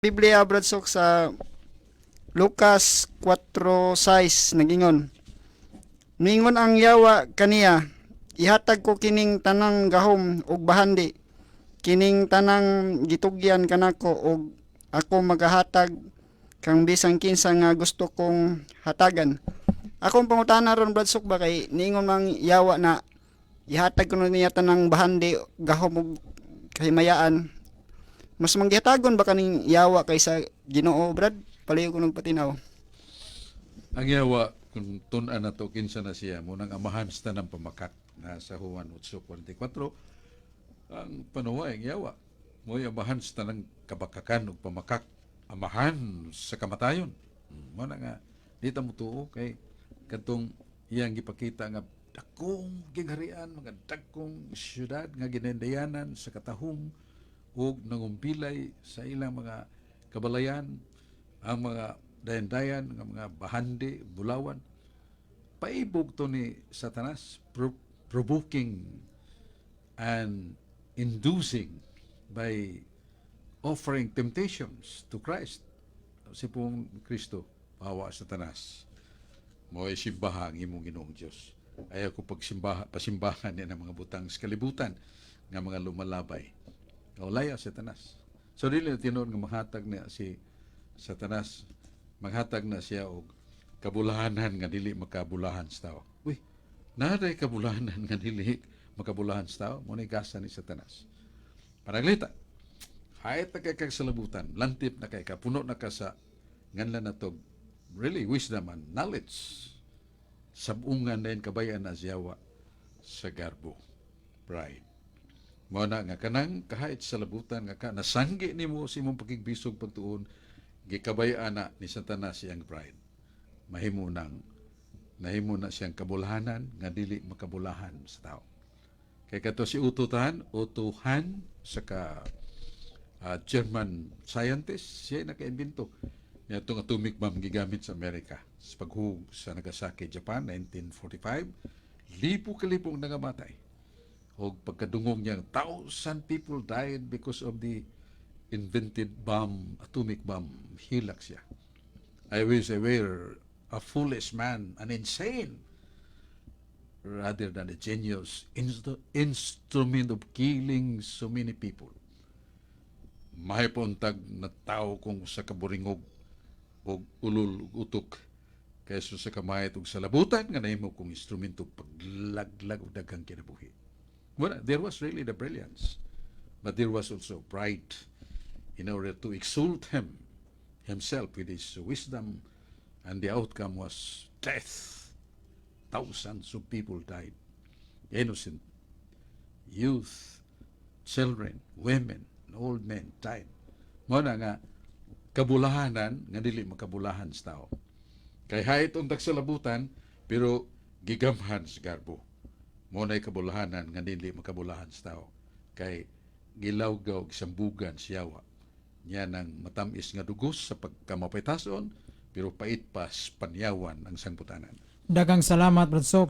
Biblia, Brad Sok, sa Lucas 4:6 nagingon. Ningon ang yawa kaniya, "Ihatag ko kining tanang gahom ug bahandi. Kining tanang gitugyan kanako ug ako magahatag kang bisan kinsa nga gusto kong hatagan." Akong pangutana ron, Brad Sok, ba kay niingon mang yawa na ihatag ko niya tanang bahandi, gahom ug kahimayaan. Mas manggihatagon ba kaning yawa kaysa Ginoo, Brad? Paliw ko nagpatinaw. Ang yawa, kung tun-an na to, kinsa na siya, munang amahan sa tanang pamakak na sa Juan 8:44, ang panuway ang yawa. Mo'y amahan sa tanang kabakakan ug pamakak, amahan sa kamatayon. Mo na nga, di ta mo tuo kay katong iyang gipakita nga dakong gingharian, mga dakong syudad nga ginendayanan sa katahom ug nangumbilay sa ilang mga kabalayan, ang mga dayan-dayan nga mga bahandi, bulawan. Paibog to ni Satanas, provoking and inducing by offering temptations to Christ. Si pong Kristo, "Awa, Satanas. Mo'y simbaha ang imong Ginoong Diyos. Ayaw ko pagsimbaha, pasimbahan niya ng mga butang sa kalibutan nga mga lumalabay." Walaya Satanas. So dili na tinuod nga mahatag niya si Satanas, maghatag na siya og kabulahanan nga dili makabulahan sa tao. Uy, naday kabulahanan nga dili makabulahan sa tao, mo gasa ni Satanas. Panaglita, hayat na kay kag salabutan, lantip na kay ka, puno na ka sa nganlan na to, really wisdom and knowledge. Sabungan na kabayan na siyawa sa garbo, pride. Mao na nga kanang kahit sa labutan nga ka nasanggi nimo sa imong pakigbisog pagtuon, gikabayaan na ni Satanas siyang pride. Mahimo nang nahimo na siyang kabulahanan nga dili makabulahan sa tao. Kay kato si Otto Hahn, Otto Hahn saka German scientist, siya naka-imbento niya atomic bomb gigamit sa Amerika sa paghug sa Nagasaki, Japan, 1945. Libo ka libong nangamatay. O pagkadungog niya, thousand people died because of the invented bomb, atomic bomb. Hilak siya. "I wish I were a foolish man, an insane, rather than a genius instrument of killing so many people. Mahipuntag na tao kung sa kaburingog og ulol ug utok kaysa sa kamahit og salabutan nga nahimo kong instrumento paglaglag og daghang kinabuhi." Well, there was really the brilliance, but there was also pride in order to exalt himself with his wisdom, and the outcome was death. Thousands of people died. Innocent youth, children, women, and old men died. Mo na nga kabulahanan nga dili makabulahan sa tao. Kay hayit untag sa labutan pero gigamhan sa garbo. Mo na'y kabulahanan nga dili makabulahan sa tao. Kay gilawgaw, gisambugan siyawa. Niya nang matamis nga dugos sa pagkamapaytason pero pait pa sa panyawan ang sangbutanan. Daghang salamat, Brad Sok.